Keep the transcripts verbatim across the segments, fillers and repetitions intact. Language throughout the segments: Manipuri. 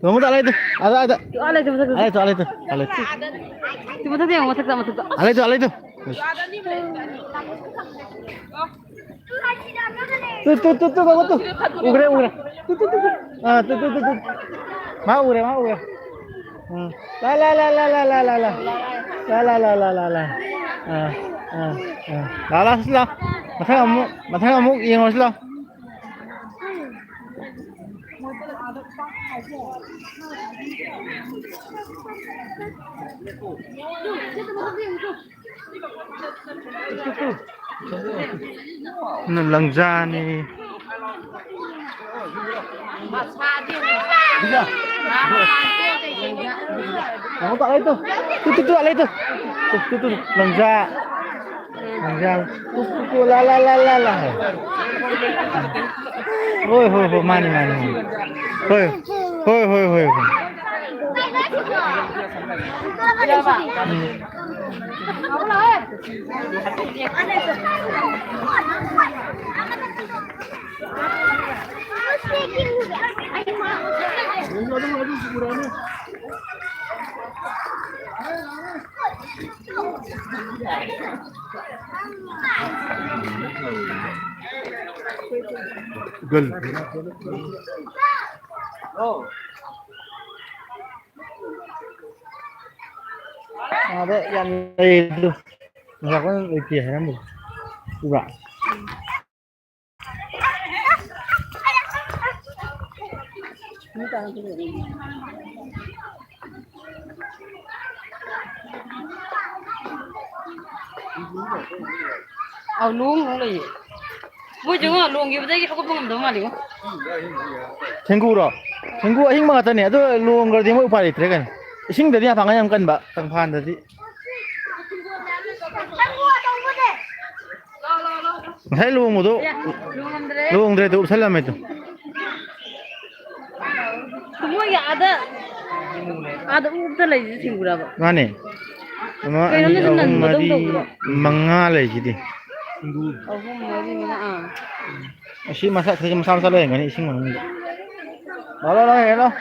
ꯅꯣꯡꯃ ꯇꯥ ꯂꯩꯇꯦ꯫ ꯑꯗ, ꯑꯗ꯫ ꯑꯥ, ꯂꯩꯇꯦ, ꯃꯊꯛꯇ꯫ ꯑꯥ, ꯂꯩꯇꯦ, ꯑꯥ, ꯂꯩꯇꯦ, ꯑꯥ, ꯂꯩꯇꯦ꯫ ꯁꯤ ꯃꯊꯛꯇ ꯌꯦꯡꯉꯣ, ꯃꯊꯛꯇ, ꯃꯊꯛꯇ꯫ ꯑꯥ, ꯂꯩꯇꯦ, ꯑꯥ, ꯂꯩꯇꯦ꯫ ꯇꯨ, ꯇꯨ, ꯇꯨ, ꯇꯨ, ꯇꯨ, ꯇꯨ꯫ ꯎꯈ꯭ꯔꯦ, ꯎꯈ꯭ꯔꯦ꯫ ꯇꯨ, ꯇꯨ, ꯇꯨ, ꯇꯨ꯫ ꯑꯥ, ꯇꯨ, ꯇꯨ, ꯇꯨ, ꯇꯨ꯫ ꯃꯥ ꯎꯔꯦ, ꯃꯥ ꯎꯔꯦ꯫ ꯎꯝ꯫ ꯂꯥ, ꯂꯥ, ꯂꯥ꯫ ꯂꯥ, ꯂꯥ, ꯂꯥ, ꯂꯥ꯫ ꯑꯥ, ꯑꯥ, ꯑꯥ꯫ ꯂꯥ, ꯂꯥ, ꯁꯤ ꯂꯥ꯫ ꯃꯊꯪ ꯑꯃꯨꯛ, ꯃꯊꯪ ꯑꯃꯨꯛ ꯌꯦꯡꯉꯨꯔꯁꯤ ꯂꯥ꯫ ꯂꯪꯖꯥꯅꯤ꯫ ꯇꯨ, ꯇꯨ, ꯇꯨ, ꯑꯂꯩ ꯇꯨ꯫ ꯇꯨ, ꯇꯨ, ꯇꯨ, ꯂꯪꯖꯥ꯫ ꯂꯪꯖꯥ꯫ ꯇꯨ, ꯇꯨ, ꯇꯨ, ꯂꯥ, ꯂꯥ, ꯂꯥ꯫ ꯍꯣꯏ, ꯍꯣꯏ, ꯍꯣꯏ, ꯃꯥꯅꯤ, ꯃꯥꯅꯤ, ꯃꯥꯅꯤ꯫ ꯍꯣꯏ, ꯍꯣꯏ, ꯍꯣꯏ, ꯍꯣꯏ, ꯍꯣꯏ꯫ ꯎꯝ꯫ ꯑꯥꯗ ꯌꯥꯝ ꯂꯩ ꯑꯗꯨ꯫ ꯉꯁꯥꯏ ꯑꯩꯈꯣꯏꯅ ꯂꯩꯇꯦ ꯍꯥꯏꯔꯝꯕꯗꯣ꯫ ꯎꯕ꯭ꯔꯥ? ꯑꯧ, ꯂꯣꯡ ꯂꯣꯡ ꯂꯩꯌꯦ꯫ ꯃꯣꯏꯁꯨ ꯉꯣ, ꯂꯣꯡꯈꯤꯕꯗꯒꯤ ꯍꯧꯒꯠꯄ ꯉꯝꯗꯕ ꯃꯥꯜꯂꯤꯉꯣ꯫ ꯊꯦꯡꯒꯨꯔꯣ? ꯊꯦꯡꯒꯨ ꯑꯍꯤꯡꯕ ꯉꯥꯛꯇꯅꯦ꯫ ꯑꯗꯨ ꯂꯣꯡꯈ꯭ꯔꯗꯤ ꯃꯣꯏ ꯎꯄꯥꯏ ꯂꯩꯇ꯭ꯔꯦ ꯀꯩꯅꯣ꯫ ꯏꯁꯤꯡꯗꯗꯤ ꯌꯥꯝ ꯐꯥꯡꯒꯟ ꯌꯥꯝ ꯀꯟꯕ, ꯀꯪꯐꯥꯟꯗꯗꯤ꯫ ꯉꯁꯥꯏ ꯂꯨꯍꯣꯡꯕꯗꯣ ꯂꯨꯍꯣꯡꯗ꯭ꯔꯦ꯫ ꯂꯨꯍꯣꯡꯗ꯭ꯔꯦ ꯑꯗꯨ ꯎꯞꯁꯜꯂꯝꯃꯦ ꯑꯗꯨ꯫ ꯃꯣꯏꯒꯤ ꯑꯥꯗ, ꯑꯥꯗ ꯎꯞꯇ ꯂꯩꯁꯤ ꯊꯤꯡꯕ꯭ꯔꯕ? ꯃꯥꯅꯦ꯫ ꯑꯃ, ꯀꯩꯅꯣ ꯑꯅꯤ, ꯅꯣꯏꯁꯨ ꯑꯍꯨꯝ, ꯅꯟꯕꯗꯧ ꯃꯔꯤ, ꯇꯧꯕ꯭ꯔꯣ? ꯃꯉꯥ ꯂꯩꯁꯤꯗꯤ꯫ ꯑꯍꯨꯝ, ꯃꯔꯤ, ꯃꯉꯥ, ꯑꯥ꯫ ꯑꯁꯤ ꯃꯁꯥ, ꯃꯁꯥ ꯃꯁꯥ ꯂꯩꯔꯝꯒꯅꯤ ꯏꯁꯤꯡ ꯃꯅꯨꯡꯗ꯫ ꯂꯥꯎ, ꯂꯥꯎ, ꯂꯥꯎ, ꯍꯦꯛ ꯂꯥꯎ꯫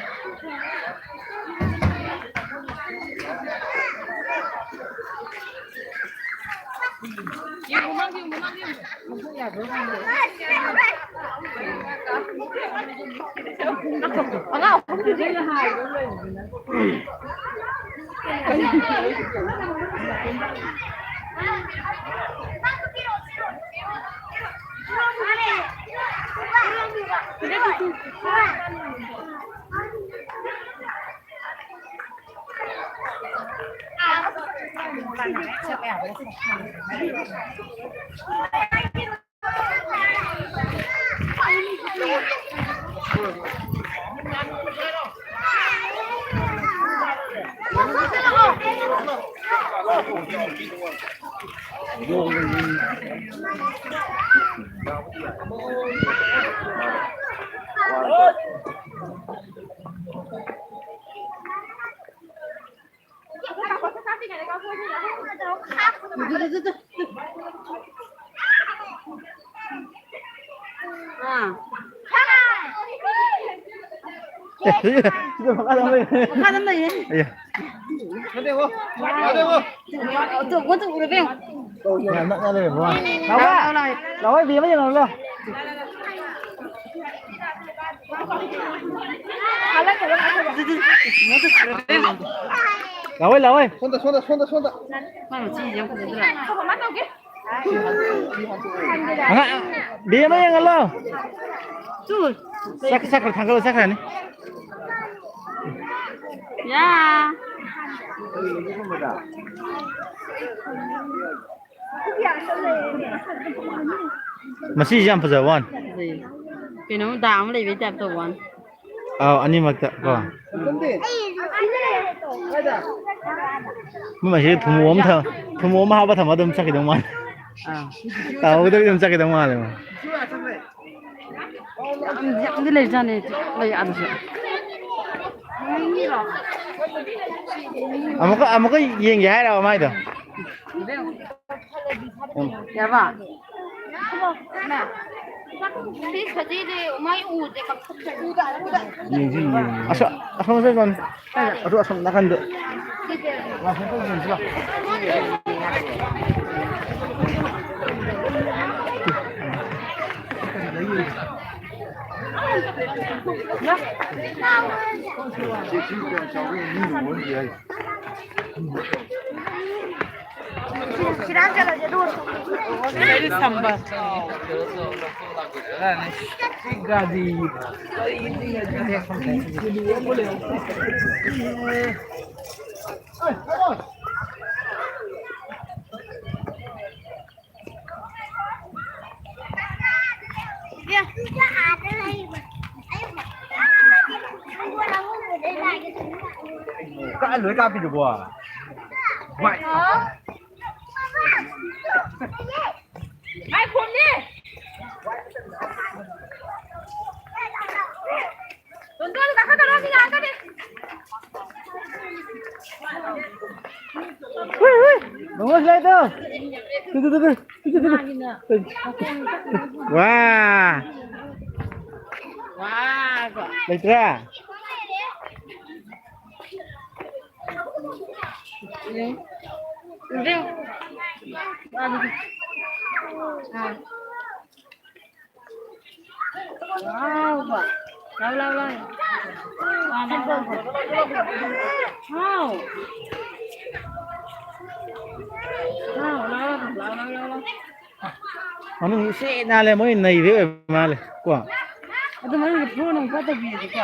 ꯑꯥ꯫ ꯑꯦ, ꯁꯤꯗ ꯃꯈꯥꯗ ꯑꯃ ꯂꯩ꯫ ꯃꯈꯥꯗ ꯑꯃ ꯂꯩꯌꯦ꯫ ꯑꯌꯥ꯫ ꯅꯠꯇꯦꯀꯣ꯫ ꯅꯠꯇꯦꯀꯣ꯫ ꯑꯗꯨ, ꯑꯗꯨ ꯎꯔꯕ ꯌꯦꯡꯉꯣ꯫ ꯌꯥꯝ ꯅꯛꯅ ꯂꯩꯔꯝꯕ ꯋꯥꯅꯤ꯫ ꯂꯥꯛꯑꯣ, ꯂꯥꯛꯑꯣ, ꯂꯥꯛꯑꯣ꯫ ꯂꯥꯛꯑꯣ, ꯕꯤ ꯑꯃ ꯌꯦꯡꯉꯣ, ꯂꯥꯛꯑꯣ꯫ ꯂꯥꯛꯑꯣꯏ, ꯂꯥꯛꯑꯣꯏ꯫ ꯁꯣꯝꯗ, ꯁꯣꯝꯗ, ꯁꯣꯝꯗ, ꯁꯣꯝꯗ꯫ ꯃꯥ ꯃꯆꯤꯁꯦ ꯌꯥꯝ ꯐꯖꯗ꯭ꯔꯥ? ꯑꯉꯥꯡ, ꯕꯦꯝꯃ ꯌꯦꯡꯍꯜꯂꯣ꯫ ꯆꯨ꯫ ꯆꯠꯈ꯭ꯔꯦ, ꯆꯠꯈ꯭ꯔꯦ, ꯊꯥꯡꯒꯠꯂ ꯆꯠꯈ꯭ꯔꯅꯤ꯫ ꯌꯥ꯫ ꯃꯁꯤꯁꯦ ꯌꯥꯝ ꯐꯖꯕ ꯋꯥꯅꯤ꯫ ꯐꯖꯩ꯫ ꯀꯩꯅꯣꯝ ꯗꯥꯝ ꯑꯃ ꯂꯩꯕꯩ ꯇꯥꯏꯞ ꯇꯧꯕ ꯋꯥꯅꯤ꯫ ꯑꯥꯎ, ꯑꯅꯤꯃꯛꯇ ꯀꯣ꯫ ꯃꯣꯏ ꯃꯁꯤꯗ ꯊꯨꯝꯃꯣꯛ ꯑꯃ ꯊꯝ-, ꯊꯨꯝꯃꯣꯛ ꯑꯃ ꯍꯥꯞꯄ ꯊꯝꯃ ꯑꯗꯨꯝ ꯆꯠꯈꯤꯗꯧ ꯃꯥꯜꯂꯦ꯫ ꯑꯥ꯫ ꯇꯥꯍꯧꯗꯕꯤꯗ ꯑꯗꯨꯝ ꯆꯠꯈꯤꯗꯧ ꯃꯥꯜꯂꯦ ꯃꯣꯏ꯫ ꯌꯥꯝ, ꯌꯥꯝꯗꯤ ꯂꯩꯖꯥꯠꯅꯤ, ꯂꯩ ꯑꯗꯨꯁꯨ꯫ ꯑꯃꯨꯛꯀ, ꯑꯃꯨꯛꯀ ꯌꯦꯡꯒꯦ ꯍꯥꯏꯔꯕ ꯃꯥꯏꯗꯣ? ꯌꯥꯔꯕ? ꯁꯤ ꯁꯖꯤꯗꯤ ꯃꯥꯏ ꯎꯁꯦ ꯀꯛꯊꯠꯈ꯭ꯔꯦ꯫ ꯌꯦꯡꯁꯤ, ꯌꯦꯡꯁꯤ꯫ ꯑꯁ-, ꯑꯁꯣꯝ ꯆꯠꯂꯣꯅꯦ꯫ ꯑꯗꯨ ꯑꯁꯣꯝ ꯅꯥꯀꯟꯗ꯫ ꯀꯥꯏ ꯂꯣꯏ ꯀꯥꯞꯄꯤꯗꯨꯕꯣ? ꯃꯥꯏ꯫ ꯃꯥꯏ ꯈꯣꯝꯅꯤ꯫ ꯇꯣꯟꯇꯣꯟ ꯀꯥꯈꯠꯀꯅꯣ, ꯃꯤ ꯂꯥꯛꯀꯅꯤ꯫ ꯍꯨꯏ, ꯍꯨꯏ꯫ ꯃꯉꯣꯟ ꯁ꯭ꯂꯥꯏꯗ ꯇꯧ꯫ ꯇꯨ, ꯇꯨ, ꯇꯨ, ꯇꯨ꯫ ꯇꯨ, ꯇꯨ, ꯇꯨ, ꯇꯨ꯫ ꯋꯥ꯫ ꯂꯩꯇ꯭ꯔꯦ? ꯌꯦꯡ꯫ ꯌꯦꯡ꯫ ꯑꯥ꯫ ꯂꯥꯎ, ꯂꯥꯎ, ꯂꯥꯎ꯫ ꯍꯥꯎ꯫ ꯍꯥꯎ, ꯂꯥꯎ, ꯂꯥꯎ, ꯂꯥꯎ, ꯂꯥꯎ, ꯂꯥꯎ꯫ ꯃꯅꯨꯡ ꯏꯁꯤꯡ ꯅꯥꯜꯂꯦ, ꯃꯣꯏ ꯅꯩꯕꯩ ꯑꯣꯏꯕ ꯃꯥꯜꯂꯦ ꯀꯣ꯫ ꯑꯗꯨ ꯃꯅꯨꯡꯗ ꯐ꯭ꯂꯣꯔ ꯅꯨꯡ ꯈꯔ ꯇꯧꯕꯤꯔꯗꯤꯀꯣ꯫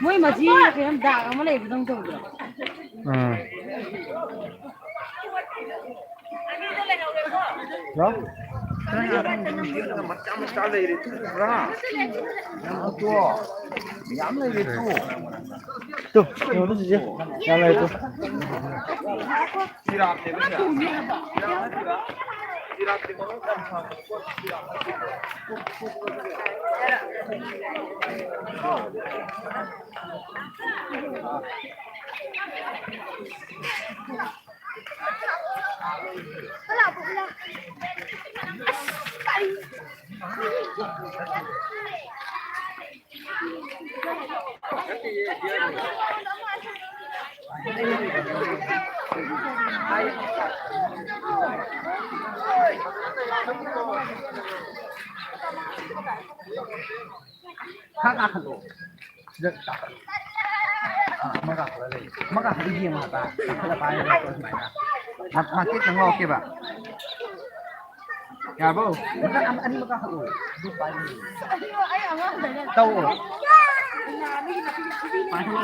ꯃꯣꯏ ꯃꯆꯤ ꯀꯩꯅꯣꯝ ꯗꯥꯛ ꯑꯃ ꯂꯩꯕꯗꯧ ꯇꯧꯗ꯭ꯔꯣ? ꯑꯥ꯫ ꯍꯜꯂꯣ? ꯃꯆꯥ ꯃꯆꯥ ꯂꯩꯔꯦ, ꯇꯨ ꯎꯕ꯭ꯔꯥ? ꯌꯥꯝ ꯇꯨ꯫ ꯌꯥꯝ ꯂꯩꯔꯦ, ꯇꯨ꯫ ꯇꯨ, ꯌꯦꯡꯉꯣ, ꯇꯨ, ꯆꯤꯆꯦ꯫ ꯌꯥꯝ ꯂꯩꯔꯦ, ꯇꯨ꯫ ꯖꯤꯔꯥꯞꯅꯦꯕ ꯁꯦ꯫ ꯖꯤꯔꯥꯞ ꯅꯠꯇꯦꯕ꯫ ꯖꯤꯔꯥꯞꯇꯤ ꯃꯔꯣꯟ ꯌꯥꯝ ꯐꯕꯅꯤꯀꯣ, ꯖꯤꯔꯥꯞ ꯅꯠꯇꯦꯕ꯫ ꯈꯔ ꯀꯥꯈꯠꯂꯣ꯫ ꯁꯤꯗ ꯀꯥꯈꯠꯂꯣ꯫ ꯑꯥ, ꯑꯃ ꯀꯥꯈꯠꯂ ꯂꯩ꯫ ꯑꯃ ꯀꯥꯈꯠꯂ ꯌꯦꯡꯉꯣ ꯍꯥꯏꯕ꯫ ꯀꯥꯈꯠꯂ ꯄꯥꯏꯔꯒ ꯁꯨꯃꯥꯏꯅ꯫ ꯃ-, ꯃꯇꯦꯛ ꯈꯪ ꯉꯥꯎꯔꯛꯀꯦꯕ꯫ ꯌꯥꯔꯕꯣ? ꯃꯊꯛ ꯑꯃ, ꯑꯅꯤꯃꯛ ꯀꯥꯈꯠꯂꯣ꯫ ꯑꯗꯨ ꯄꯥꯏꯔꯒ ꯌꯦꯡꯉꯣ꯫ ꯇꯧꯑꯣ꯫ ꯄꯥꯏꯈꯠꯂꯣ꯫